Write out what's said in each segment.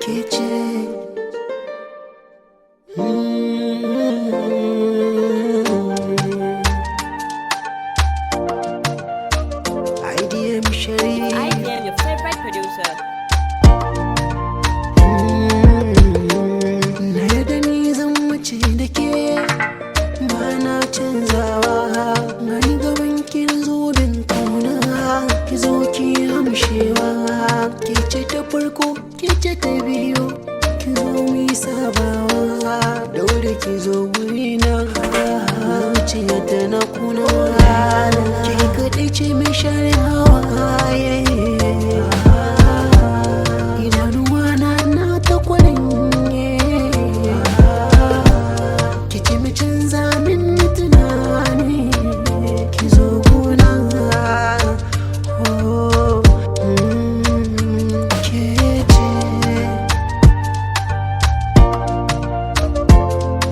Ke ce. IDM Sharif. IDM, your favorite producer. Na yarda ni zan mace da ke, ba na canzawa. Gani gaban ki na zo don kauna, ki zo ki amshewa. Ke ce ta farko, ke ce ta biyu, ki zo mu yi sabawa. Daure ki zo wurina, zuciya tana kuna. Ke kaɗai ce mai share hawaye. Idanuwa na na ta kwaranye. Ki ce mai canza min tunani, ki zo guna. Oh, ke ce,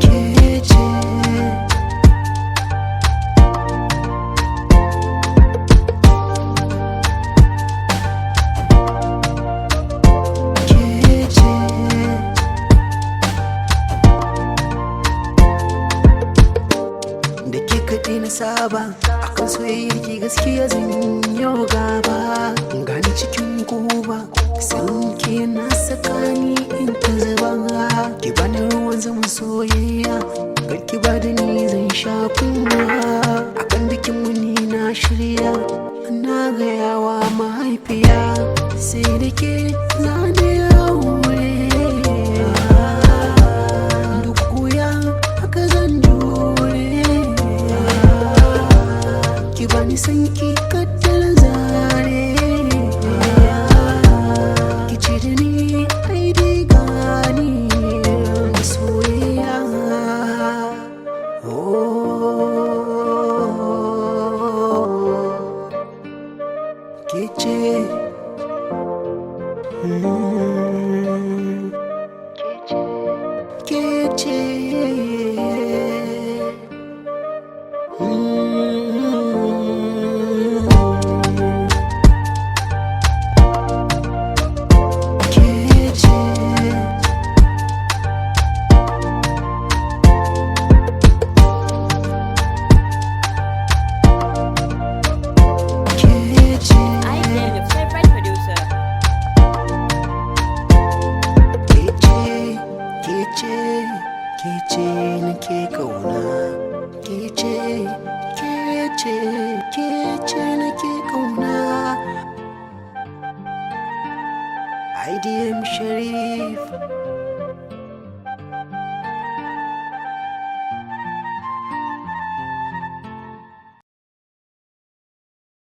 ke ce. Ke ce. Da ke kaɗai na saba, akan soyayyar ki gaskiya zan yi gaba. Gani cikin goba, san ke na sakani in ta zuba. Ki bani ruwan zaman soyayya, kar ki ba da ni zan sha kunya. Akan bikin mu ni na shirya, na gayawa mahaifiya, sai da ke na da aure. Duk wuya haka zan jure, ki bani san ki kaddar zare. Ki ce da ni ai dai gani soyayya. Oh, ke ce. Ke ce. Ke ce. Ke ce. IDM, your favorite producer. Kece, kece, kece nake kauna. Kece, kece, kece nake kauna. IDM Sharif.